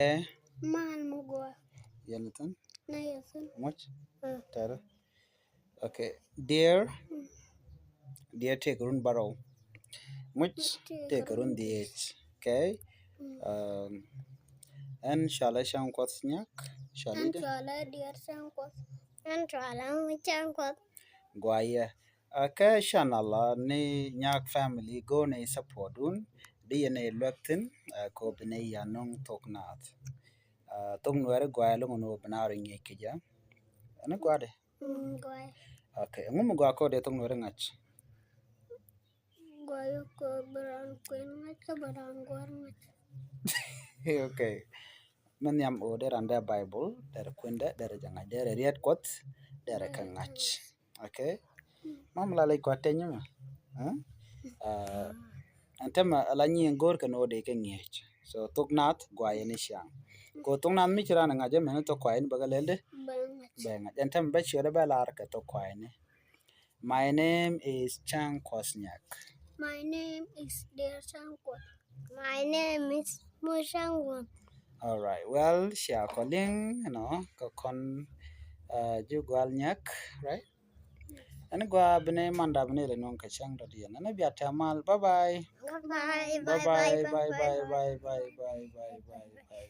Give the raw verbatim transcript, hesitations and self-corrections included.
Ɛ? Man mi guɔ. Yɛn thin? Na yɛ thin. Much? Mm. Tɛrɛ. Okay. Dear. Mm. Dear tëëkɛ run bärɔw. Much? Tëëkɛ run dhiec. Okay. Mm. Um, ɛn cɔalɛ Cäŋ Kuɔth Nyak. Cɔalɛ Diɛr Cäŋ Kuɔth. Ɛn cɔalɛ mi Cäŋ Kuɔth. Guayɛ. Ɛ kɛ channel ni Nyak family go̱o̱nɛ support wun di yɛn ɛ luɛk thin, ɛ kɔ bi nɛ ya nɔŋ thok naath. Ɛ thok Nuɛri guayɛ loŋ ni wä bi naar ŋi̱i̱c kɛ jɛ. Ɛn gua̱dɛ? Mm, guayɛ. Okay, ŋu mi gua kɔ dee thok Nuɛri ŋa̱c? Guayɛ kɔ bi raan kuɛn ŋa̱c kɛ bi raan gua̱r ŋa̱c. Okay. Mi nhiam ɣöö dee ran dee Bible, derɛ kuendɛ, derɛ jɛ ŋa̱c, derɛ riet Kuɔth, derɛ kɛ ŋa̱c. Okay. Mam la lec kua teny mɛ. Ɛn tɛmɛ ala nyiŋ go̱o̱r kɛ ni wä dee kɛ ŋi̱eec. So thok naath guayɛ ni ciaŋ. Kɛ thok naath mi ci ran ŋa̱c ɛmɛn thok kuayɛ ni bɛ kɛ lɛl di. Bɛ ŋa̱c. Ɛn tɛmɛ bɛ ciötdɛ bɛ lar kɛ thok kuayɛ ni. My name is Cäŋ Kuɔth Nyak. My name is Dear Cäŋ Kuɔth. My name is Mucäŋ Kuɔth. All right. Well, cia kɔ liŋ, you know, kɛ kɔn, uh, ju gual Nyak, right? Ɛn gua bi ni manda bi ni ri nuŋ kɛ cäŋ dɔ̱diɛn. Ɛn bia tɛmal. Bye bye. Bye bye. Bye bye. Bye bye. Bye bye. Bye bye.